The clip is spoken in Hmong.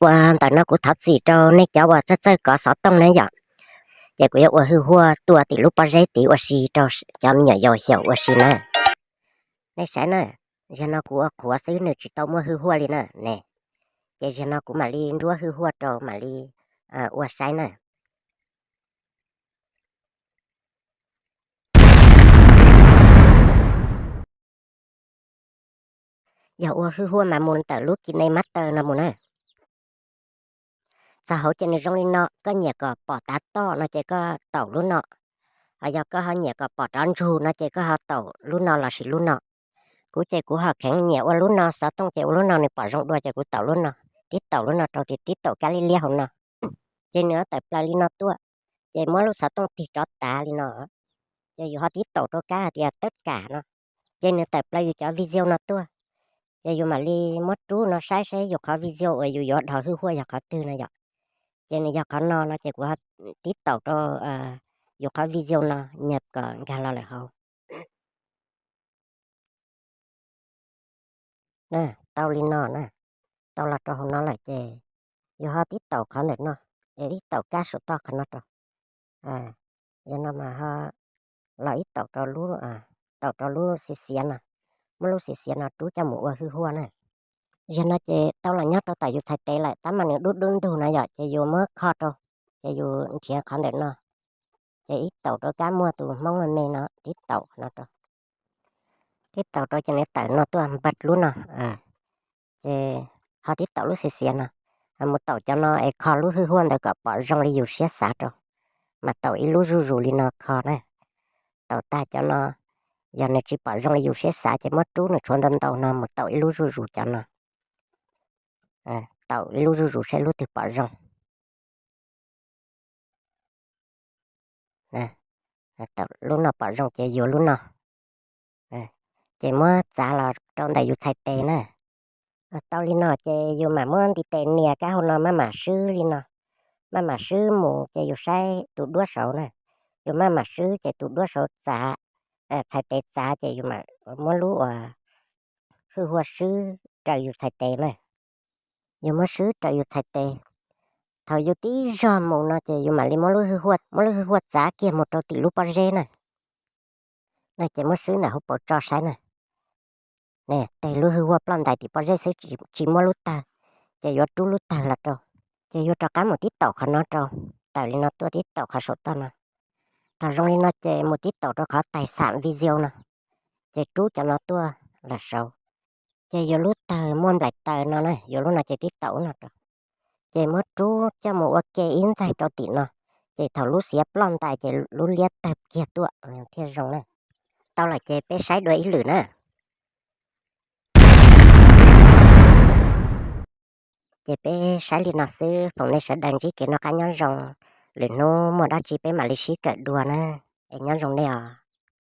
Ua ntawm no kuv thov txim rau nej cov uas txawj txawj kov xov tooj na yom. Ces kuv yuav ua hwj huaj tuaj tim lub pob zeb tid ua si rau cov me nyuam yaus xyaum ua si na. Nej saib na, zaum no kuv ua qhuav xwb nws tsis tau muaj hwj huaj li na ne. Ces zaum no kuv mam li nruab hwj huaj rau mam li ua saib na. Yog ua hwj huaj mas mus ntawm lub KineMaster no mus na. Txog hauv ces nws zoo li no, koj nyiam kom pom tav toj no ces koj taum lub no. Ho yog koj ho nyiam kom pom rov ntsug no ces koj ho taum lub no lossis lub no. Kuv ces kuv ho kheev nyiam ua lub no, xov tooj ces ua lub no nws pom zoo dua ces kuv taum lub no. Tib taum lub no rau tias tib taum kab liab liab hauv no. Ces nws tawm plaws li no tuaj, ces muab lub xov tooj tig rov tav li no. Ces yus ho tib taum rau kab hais tias tawb kam no, ces nws tawm plaws yus cov video no tuaj. Ces yus mam li muab rub no saib seb yus qhov video uas yus yuav dhos hwj huaj yog qhov twg no yom. Ces nws yog qhov no no ces kuv tib taum rau yus qhov video no nyaj kom nkag los lawm hauv. Tau li no na, tau los rau hauv no lawm ces yus ho tib taum qhov ntawm no, es tib taum kab saum toj qhov no rau. Yog no mas ho los ib taum rau lub, taum rau lub xiav xiav no, muab lub xiav xiav no rub coj mus ua hwj huaj na. Zaum no ces tau los nyob rau tom yus txhais tes lawm tab mas nws dub dub ntug no yom, ces yus muab kho rau, ces yus nrhiav qhov ntawm no, ces ib taum rau kab muaj tus hmoob me me no tib taum no rau. Tib taum rau ces nws tawm no tuaj npaj lub no, ces ho tib taum lub xiav xiav no, mus taum cov no es kho lub hwj huaj ntawd kom pom zoo li yus siab xav rau, mas taum ib lub zuj zus li no kho na. Taum tag cov no, yog nws tsis pom zoo li yus siab xav ces muab rub nws tshuav ntau ntau no mus taum ib lub zuj zus cov no. Taum ib lub zuj zus saib lub twg pom zoo. Lub no pom zoo ces yuav lub no. Ces muab txav los rau ntawm yus txhais tes na. Tau li no ces yus mam muab ntiv tes nias kab hauv no maj mam swb li no. Maj mam swb mus ces yus saib tus duab saud na. Yus maj mam swb ces tus duab saud txav, txhais tes txav ces yus mam muab lub uas hwj huaj swb raws yus txhais tes na. Yus muab swb raws yus txhais tes. Thaum yus tib zog mus no ces yus mam li muab lub hwj huaj, muab lub hwj huaj txav kiag mus rau tim lub pob zeb na. No ces muab swb ntawm hauv paus tso saib na. Ne, tes lub hwj huaj ploj ntais tim pob zeb xwb tsis muab lub tawg, ces yuav rub lub tawg los rau. Ces yuav rov qab mus tib taum qhov no rau, tawm li no tuaj tib taum qhov saum toj no. Thaum zoo li no ces mus tib taum rau qhov tais xam video no, ces rub cov no tuaj los saud. Ces yuav lub tawg muaj nplaim taws no na, yuav lub no ces tib taum no rau. Ces muab rub coj mus ua ke ib ntxaig rau tim no, ces thaum lub xiav ploj ntais ces lub liab tawg kiag tuaj thiaj zoo na. Tau lawm ces peb saib dua ib lwm na. Ces peb saib li no xwb, foom nej sawv daws ntsib kev noj qab nyob zoo, lwm hnub muaj dab tsi peb mam li sib kawm dua na, es nyob zoo nej os.